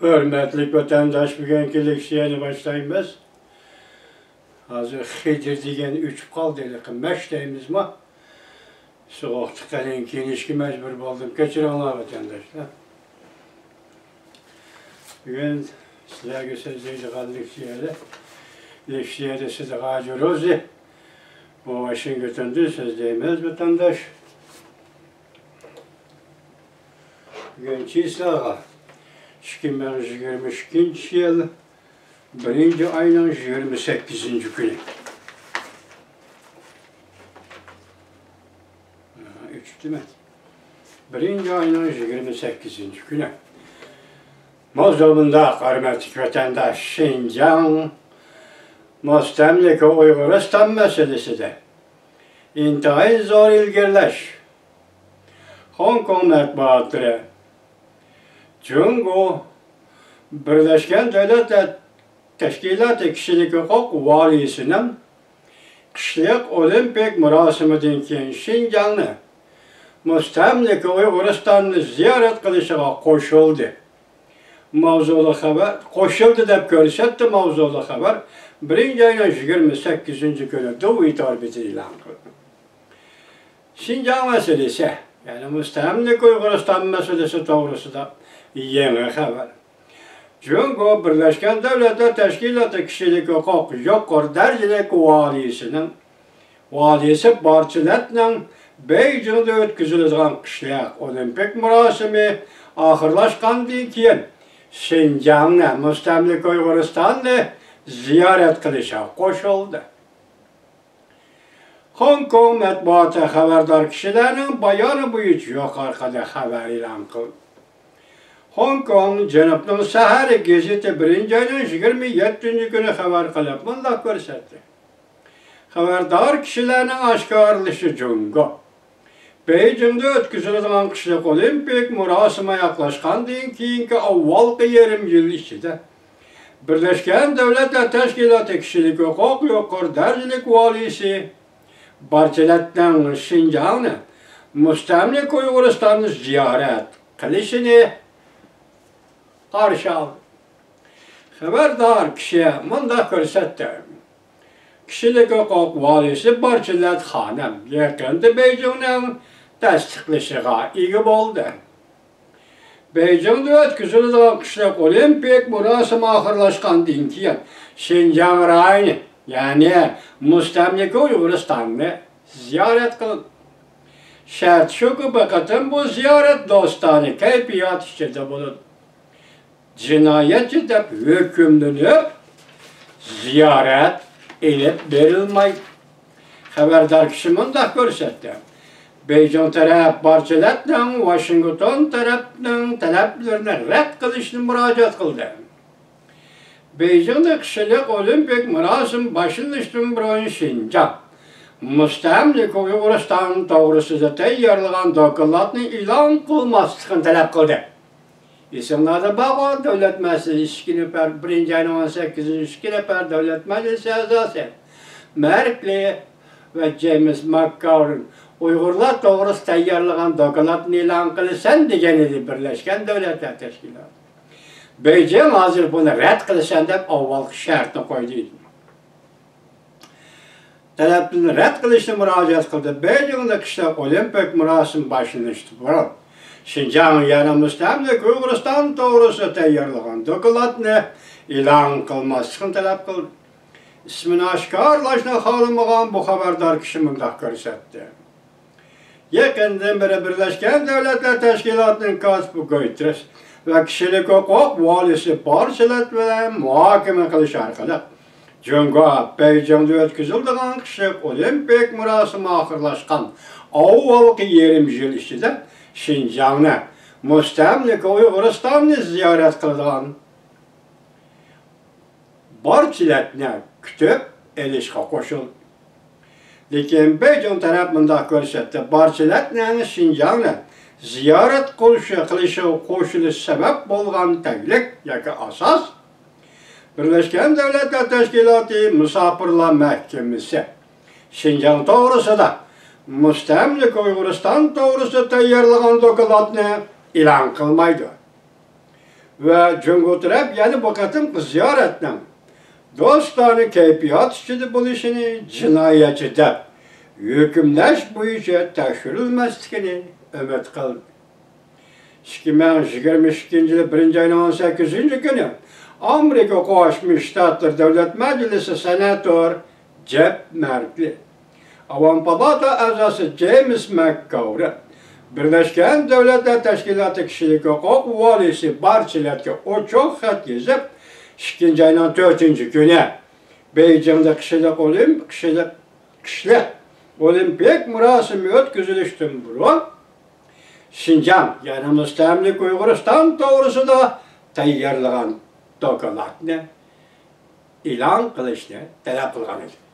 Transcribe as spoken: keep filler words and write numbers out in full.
ھۆرمەتلىك ۋەتەنداش، بۈگۈنكى لېكسىيەنى باشلايمىز. ھازىر خىجىر دېگەن ئۆچۈپ قالدى، ھېلىقى مەش دەيمىزما؟ سوغۇقتا قېلىن كىيىنىشكە مەجبۇر بولدۇم. كەچۈرۈڭلار، ۋەتەنداشلار. بۈگۈن سىلەرگە سۆزلەيدىغان لېكسىيەدە، لېكسىيەدە سىدىق ھاجى روزى، بۇ ۋاشىنگتوندىن سۆزلەيمىز، ۋەتەنداش. بۈگۈن چىسلاغا ئىككى مىڭ يىگىرمە ئىككىنچى يىل بىرىنچى ئاينىڭ يىگىرمە سەككىزىنچى كۈنى. ئۆچۈپتىمەن. بىرىنچى ئاينىڭ يىگىرمە سەككىزىنچى كۈنى. ماۋزۇ مۇنداق، ھۆرمەتلىك ۋەتەنداش، شىنجاڭ مۇستەملىكە ئۇيغۇرىستان مەسىلىسىدە ئىنتايىن زور ئىلگىرىلەش. خوڭكوڭ مەتبۇئاتلىرى جۇڭگو بىرلەشكەن دۆلەتلەر تەشكىلاتى كىشىلىك ھوقۇق ۋالىيسىنىڭ قىشلىق ئولىمپىك مۇراسىمىدىن كېيىن شىنجاڭنى مۇستەملىكە ئۇيغۇرىستاننى زىيارەت قىلىشىغا قوشۇلدى. ماۋزۇلۇق خەۋەر، قوشۇلدى دەپ كۆرسەتتى ماۋزۇلۇق خەۋەر، بىرىنچى ئاينىڭ يىگىرمە سەككىزىنچى كۈنى دۇ ئېتار بېتى ئېلان قىلدى. شىنجاڭ مەسىلىسى، يەنى مۇستەملىكە ئۇيغۇرىستان مەسىلىسى توغرىسىدا يېڭى خەۋەر. جۇڭگو بىرلەشكەن دۆلەتلەر تەشكىلاتى كىشىلىك ھوقۇق يۇقىرى دەرىجىلىك ۋالىيسىنىڭ، ۋالىيسى بارچىلەتنىڭ بېيجىڭدا ئۆتكۈزۈلىدىغان قىشلىق ئولىمپىك مۇراسىمى ئاخىرلاشقاندىن كېيىن، شىنجاڭنى، مۇستەملىكە ئۇيغۇرىستاننى زىيارەت قىلىشىغا قوشۇلدى. خوڭكوڭ مەتبۇئاتى خەۋەردار كىشىلەرنىڭ بايانى بويىچە يۇقىرىقىدەك خەۋەر ئېلان قىلدى. خوڭكوڭ جەنۇبنىڭ سەھەرى گېزىتى بىرىنچى ئاينىڭ يىگىرمە يەتتىنچى كۈنى خەۋەر قىلىپ مۇنداق كۆرسەتتى. خەۋەردار كىشىلەرنىڭ ئاشكارىلىشىچە، جۇڭگو بېيجىڭدا ئۆتكۈزۈلىدىغان قىشلىق ئولىمپىك مۇراسىمى ئاياغلاشقاندىن كېيىنكى ئاۋۋالقى يېرىم يىل ئىچىدە، بىرلەشكەن دۆلەتلەر تەشكىلاتى كىشىلىك ھوقۇق يۇقىرى دەرىجىلىك ۋالىيسى بارچىلەتنىڭ شىنجاڭنى، مۇستەملىكە ئۇيغۇرىستاننى زىيارەت قىلىشىنى قارشى ئالدى. خەۋەردار كىشى مۇنداق كۆرسەتتى. كىشىلىك ھوقۇق ۋالىيسى بارچىلەت خانىم يېقىندا بېيجىڭنىڭ تەستىقلىشىغا ئىگە بولدى. بېيجىڭدا ئۆتكۈزۈلىدىغان قىشلىق ئولىمپىك مۇراسىمى ئاخىرلاشقاندىن كېيىن، شىنجاڭ رايونى، يەنى مۇستەملىكە ئۇيغۇرىستاننى زىيارەت قىلدى. شەرت شۇكى، بۇ قېتىم بۇ زىيارەت دوستانە كەيپىيات ئىچىدە بولىدۇ. جىنايەتچى دەپ ھۆكۈملىنىپ، زىيارەت ئېلىپ بېرىلمايدۇ. خەۋەردار كىشى مۇنداق كۆرسەتتى. بېيجىڭ تەرەپ بارچىلەتنىڭ ۋاشىنگتون تەرەپنىڭ تەلەپلىرىنى رەت قىلىشنى مۇراجىئەت قىلدى. بېيجىڭدا قىشلىق ئولىمپىك مۇراسىم باشلىنىشتىن بۇرۇن شىنجاڭ مۇستەملىكە ئۇيغۇرىستان توغرىسىدا تەييارلىغان دوكلاتنى ئېلان قىلماسلىقنى تەلەپ قىلدى. ئېسىڭلاردا بارغۇ، دۆلەت مەجلىسى ئىككى نەپەر، بىرىنچى ئاينىڭ ئون سەككىزىنچى، ئىككى نەپەر دۆلەت مەجلىسى ئەزاسى مەركلى ۋە جېيمىس ماككاۋرىن ئۇيغۇرلار توغرىسىدا تەييارلىغان دوكلاتنى ئېلان قىلىسەن دېگەن ئىدى بىرلەشكەن دۆلەتلەر تەشكىلاتى. بېيجىڭ ھازىر بۇنى رەت قىلىسەن دەپ ئاۋۋالقى شەرتنى قويدى. تەلەپنى رەت قىلىشنى مۇراجىئەت قىلدى. بېيجىڭدا قىشلىق ئولىمپىك مۇراسىمى باشلىنىشتىن بۇرۇن، شىنجاڭ يەنە مۇستەملىكە ئۇيغۇرىستان توغرىسىدا تەييارلىغان دوكلاتنى ئېلان قىلماسلىقنى تەلەپ قىلدى. ئىسمىنى ئاشكارىلاشنى خالىمىغان بۇ خەۋەردار كىشى مۇنداق كۆرسەتتى. يېقىندىن بېرى بىرلەشكەن دۆلەتلەر تەشكىلاتىنىڭ كاتىپى گۇتېررېس ۋە كىشىلىك ھوقۇق ۋالىيسى بارچىلەت بىلەن مۇھاكىمە قىلىش ئارقىلىق، جۇڭگو بېيجىڭدا ئۆتكۈزۈلىدىغان قىشلىق ئولىمپىك مۇراسىمى ئاخىرلاشقان ئاۋۋالقى يېرىم يىل ئىچىدە شىنجاڭنى، مۇستەملىكە ئۇيغۇرىستاننى زىيارەت قىلىدىغان بارچىلەتنى كۈتۈپ ئېلىشقا قوشۇلدى. لېكىن بېيجىڭ تەرەپ مۇنداق كۆرسەتتى، بارچىلەتنىڭ شىنجاڭنى زىيارەت قىلىشى، قىلىشىغا قوشۇلۇش سەۋەب بولغان تەگلىك ياكى ئاساس، بىرلەشكەن دۆلەتلەر تەشكىلاتى مۇساپىرلار مەھكىمىسى شىنجاڭ توغرىسىدا، مۇستەملىكە ئۇيغۇرىستان توغرىسىدا تەييارلىغان دوكلاتنى ئېلان قىلمايدۇ. ۋە جۇڭگو تەرەپ يەنە بۇ قېتىمقى زىيارەتنىڭ دوستانە كەيپىيات ئىچىدە بولۇشىنى جىنايەتچى دەپ ھۆكۈملەش بويىچە تەكشۈرۈلمەسلىكىنى ئۈمىد قىلدى. ئىككى مىڭ يىگىرمە ئىككىنچى يىلى بىرىنچى ئاينىڭ ئون سەككىزىنچى كۈنى ئامېرىكا قوشما شتاتلىرى دۆلەت مەجلىسى سېناتور جېپ مەركلى، ئاۋام پالاتا ئەزاسى جېيمىس مەكگاۋرى، بىرلەشكەن دۆلەتلەر تەشكىلاتى كىشىلىك ھوقۇق ۋالىيسى بارچىلەتكە ئوچۇق خەت يېزىپ، ئىككىنچى ئاينىڭ تۆتىنچى كۈنى بېيجىڭدا كىشىلىك ئولىمپ-، كىشىلىك، كىشىلىك ئولىمپىك مۇراسىمى ئۆتكۈزۈلۈشتىن بۇرۇن شىنجاڭ، يەنى مۇستەملىكە ئۇيغۇرىستان توغرىسىدا تەييارلىغان دوكلاتنى ئېلان قىلىشنى تەلەپ قىلغان ئىدى.